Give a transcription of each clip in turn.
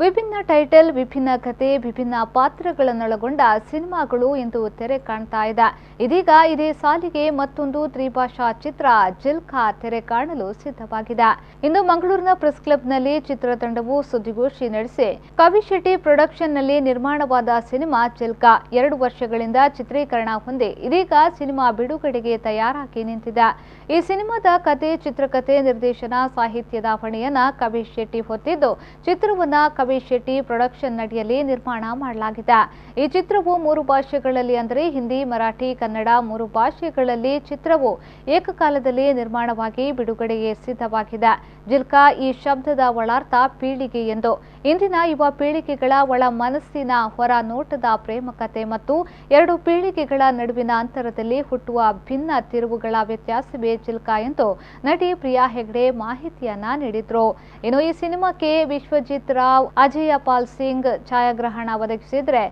ವಿಭಿನ್ನ ಟೈಟಲ್, ವಿಭಿನ್ನ ಕತೆ, ವಿಭಿನ್ನ ಪಾತ್ರಗಳನ್ನೊಳಗೊಂಡ ಸಿನಿಮಾಗಳು ಇಂದು ತೆರೆ ಕಾಣ್ತಾ ಇದೆ. ಇದೀಗ ಇದೇ ಸಾಲಿಗೆ ಮತ್ತೊಂದು ತ್ರಿಭಾಷಾ ಚಿತ್ರ ಜಿಲ್ಕಾ ತೆರೆ ಕಾಣಲು ಸಿದ್ಧವಾಗಿದೆ. ಇಂದು ಮಂಗಳೂರಿನ ಪ್ರೆಸ್ ಕ್ಲಬ್ನಲ್ಲಿ ಚಿತ್ರತಂಡವು ಸುದ್ದಿಗೋಷ್ಠಿ ನಡೆಸಿ ಕವಿ ಶೆಟ್ಟಿ ಪ್ರೊಡಕ್ಷನ್ನಲ್ಲಿ ನಿರ್ಮಾಣವಾದ ಸಿನಿಮಾ ಜಿಲ್ಕಾ 2 ವರ್ಷಗಳಿಂದ ಚಿತ್ರೀಕರಣ ಹೊಂದಿ ಇದೀಗ ಸಿನಿಮಾ ಬಿಡುಗಡೆಗೆ ತಯಾರಾಗಿ ನಿಂತಿದೆ. ಈ ಸಿನಿಮಾದ ಕತೆ, ಚಿತ್ರಕತೆ, ನಿರ್ದೇಶನ, ಸಾಹಿತ್ಯದ ಹೊಣೆಯನ್ನ ಕವಿ ಶೆಟ್ಟಿ ಹೊತ್ತಿದ್ದು, ಚಿತ್ರವನ್ನ ಕವಿ ಶೆಟ್ಟಿ ಪ್ರೊಡಕ್ಷನ್ ನಡಿಯಲ್ಲಿ ನಿರ್ಮಾಣ ಮಾಡಲಾಗಿದೆ. ಈ ಚಿತ್ರವು 3 ಭಾಷೆಗಳಲ್ಲಿ ಅಂದರೆ ಹಿಂದಿ, ಮರಾಠಿ, ಕನ್ನಡ 3 ಭಾಷೆಗಳಲ್ಲಿ ಚಿತ್ರವು ಏಕಕಾಲದಲ್ಲಿ ನಿರ್ಮಾಣವಾಗಿ ಬಿಡುಗಡೆಗೆ ಸಿದ್ಧವಾಗಿದೆ. ಜಿಲ್ಕಾ ಈ ಶಬ್ದದ ಒಳಾರ್ಥ ಪೀಳಿಗೆ ಎಂದು ಇಂದಿನ ಯುವ ಪೀಳಿಗೆಗಳ ಒಳ ಮನಸ್ಸಿನ ಹೊರ ನೋಟದ ಪ್ರೇಮ ಕತೆ ಮತ್ತು 2 ಪೀಳಿಗೆಗಳ ನಡುವಿನ ಅಂತರದಲ್ಲಿ ಹುಟ್ಟುವ ಭಿನ್ನ ತಿರುವುಗಳ ವ್ಯತ್ಯಾಸವೇ ಜಿಲ್ಕಾ ಎಂದು ನಟಿ ಪ್ರಿಯಾ ಹೆಗ್ಡೆ ಮಾಹಿತಿಯನ್ನ ನೀಡಿದ್ರು. ಇನ್ನು ಈ ಸಿನಿಮಾಕ್ಕೆ ವಿಶ್ವಜಿತ್ ರಾವ್, ಅಜಯ ಪಾಲ್ ಸಿಂಗ್ ಛಾಯಾಗ್ರಹಣ ಒದಗಿಸಿದ್ರೆ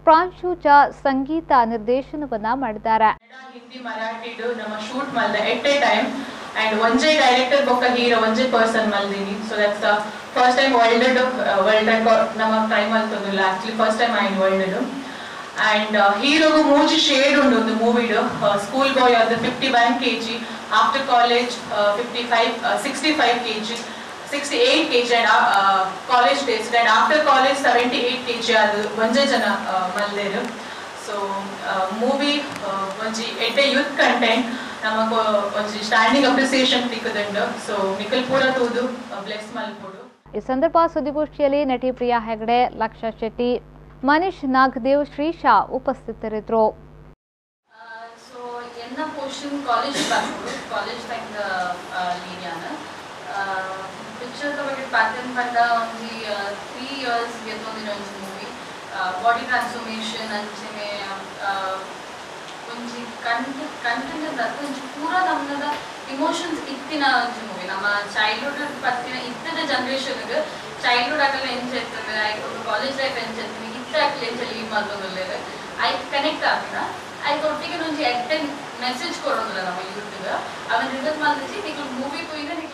ಪ್ರಾಂಶು ಚಾ ಸಂಗೀತ ನಿರ್ದೇಶನವನ್ನ ಮಾಡಿದ್ದಾರೆ. ಹಿಂದಿ, ಮರಾಠಿ ನಮ್ಮ ಶೂಟ್ ಮಲ್ದ ಎಟ್ ಎ ಟೈಮ್ ಅಂಡ್ ಒಂಜೇ ಡೈರೆಕ್ಟರ್ ಬೊಕ್ಕ ಹೀರೋ ಒಂಜೇ ಪರ್ಸನ್ ಮಲ್ದಿನಿ. So that's the first time world record ನಮ್ಮ ಟ್ರೈ ಮಲ್ತೊಂದುಲ್ಲ. ಆಕ್ಚುಲಿ ಫಸ್ಟ್ ಟೈಮ್ ಆಯ್ನ್ ವರ್ಲ್ಡ್. ಅಂಡ್ ಹೀರೋಗು ಮೂಜಿ ಶೇಡ್ ಉಂಡು ಒಂದು ಮೂವಿಡ್. ಸ್ಕೂಲ್ ಬಾಯ್ ಅದು 51 kg, after college 55 65 kg, 68 kg and college days and after college 78 kg ಅದು ಒಂಜೇ ಜನ ಮಲ್ದೇರು. ಸೊ ಮೂವಿ ಒಂಜಿ ಎಡ್ಡೆ ಯೂತ್ ಕಂಟೆಂಟ್ ನಮಕ್ ಒಂಜಿ ಸ್ಟ್ಯಾಂಡಿಂಗ್ ಅಪ್ರಿಸಿಯೇಷನ್ ತಿಕ್ಕುದುಂಡು. ಸೊ ನಿಕಲ್ ಪೂರ ತೂದು ಬ್ಲೆಸ್ ಮಲ್ಪೊಡು. ಈ ಸಂದರ್ಭ ಸುದ್ದಿಗೋಷ್ಠಿಯಲ್ಲಿ ನಟಿ ಪ್ರಿಯಾ ಹೆಗ್ಡೆ, ಲಕ್ಷ ಶೆಟ್ಟಿ, ಮನೀಶ್ ನಾಗದೇವ್, ಶ್ರೀಶಾ ಉಪಸ್ಥಿತರಿದ್ದರು. ಸೊ ಎನ್ನ ಪೋರ್ಷನ್ ಕಾಲೇಜ್ ಬರ್ಬೋದು, ಕಾಲೇಜ್ ಟೈಮ್ ಲೀಡಿಯಾನ ಪಿಕ್ಚರ್ ಬಗ್ಗೆ ಪ್ಯಾಟರ್ನ್ ಪಂಡ ಒಂಜಿ 3 ಇಯರ್ಸ್ ಗೆತ್ತೊಂದಿನ ಒಂಜಿ ಮೂವಿ. ಬಾಡಿ ಟ್ರಾನ್ಸ್ಫಾರ್ಮೇಷನ್ ಅಂಚನೆ ಒಂಜಿ ಕಂಟೆಂಟ್ ಅಂತ ಒಂಜಿ ಪೂರ ನಮ್ಮದ ಇಮೋಷನ್ಸ್ ಇತ್ತಿನ ಒಂಜಿ ಮೂವಿ. ನಮ್ಮ ಚೈಲ್ಡ್ಹುಡ್ ಪತ್ತಿನ ಇತ್ತದ ಜನ್ರೇಷನ್ಗೆ ಚೈಲ್ಡ್ಹುಡ್ ಆಗಲ್ಲ ಎಂಚ ಇರ್ತದೆ, ಕಾಲೇಜ್ ಲೈಫ್ ಎಂಚ ಇರ್ತದೆ, ಇತ್ತ ಆಗಲಿ ಎಂಚ ಲೀಡ್ ಮಾಡ್ತೊಂದುಲ್ಲೇರು ಐಕ್ ಕನೆಕ್ಟ್ ಆಪಿನ ಐಕ್ ಒಟ್ಟಿಗೆ ಒಂಜಿ ಎಟ್ಟೆ ಮೆಸೇಜ್ ಕೊಡೋದಿಲ್ಲ ನಮ್ಮ ಯೂತ್ಗೆ. ಅವನ್ ರಿಟರ್ನ್ ಮಾಡಿಸಿ ನಿಕ್ಲು ಮೂವಿ ತೂಯಿನ ನಿಕ್ಲು